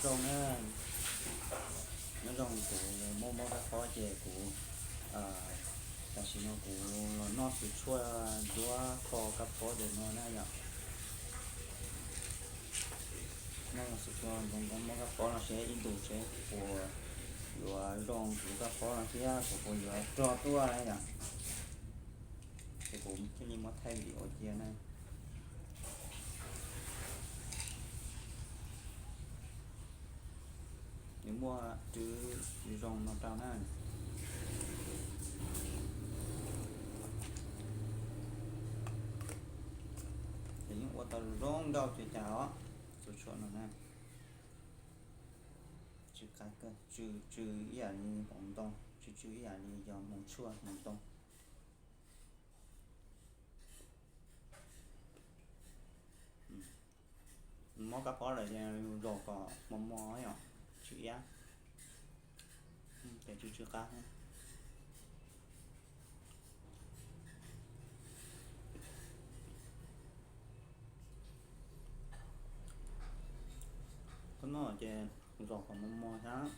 Zoo na, nyob zoo, kuv muab mob kab phob ces kuv, tam sim no kuv los noj xus tshuaj ncuab kho kab phob ntawm no na yom. Noj xus tshuaj ncuab mob kab phob no seb ib ntus seb kuv puas yuav zoo kuv kab phob no thiab kuv puas yuav rog tuaj na yom. Ces kuv thiaj li muab thaij video cia na. Nws muaj rwv zoo no rau na. Ces yeej ua tau zoo nkauj ces cas os, xus tshuaj no na. Tsw qab kawg, tsw, tsw ib yam li hmoov ntoo, tsw tsw ib yam li yog hmoov tshuaj hmoov ntoo. Mob kab phob lawm ces zos kom mos mos yom, tsw iab, ces tsw tsw qab. Koj noj ces zos kom mos mos thiab,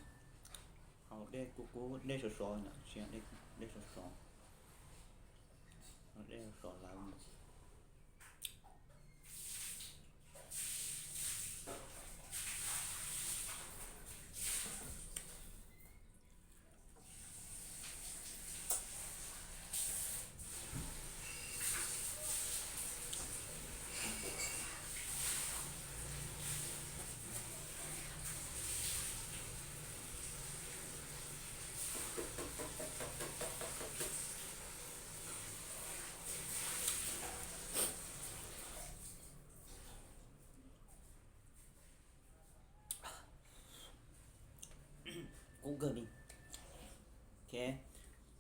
haus dej kub kub, dej sov sov, tsis dej sov sov, dej sov sov lawm. Kub kawg li. Ok,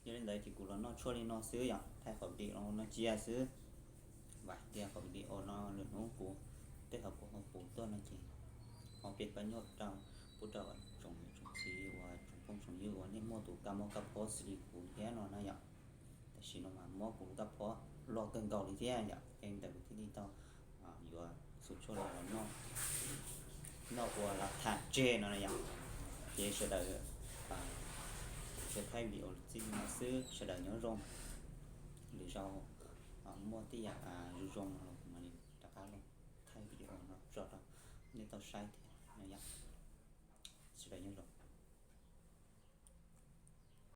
yog li ntawd ces kuv los noj tshuaj li no xwb yom, thaij qhov video no cia xwb. Vam tias qhov video no lwm hnub kuv tej thaum kuv ho pub tuaj no ces ho piav pab nyuj rau, pub rau tsoom niam tsoom txiv uas tsoom phooj tsoom ywg uas nej muaj tus kab mob kab phob xws li kuv thiab no na yom. Tam sim no mas mob kuv lub kab phob loj kawg nkaus li thiab yom, ces ntawd kuv thiaj li tau yuav xus tshuaj los noj, noj ua los tham tseg no na yom. Ces sawv daws, kuv tsuas thaij video txij li no xwb, sawv daws nyob zoo. Lwm zaus muaj tej yam zoo zoo no los kuv mam li rov qab los thaij video no tso rau nej tau saib thiab no yom. Sawv daws nyob zoo.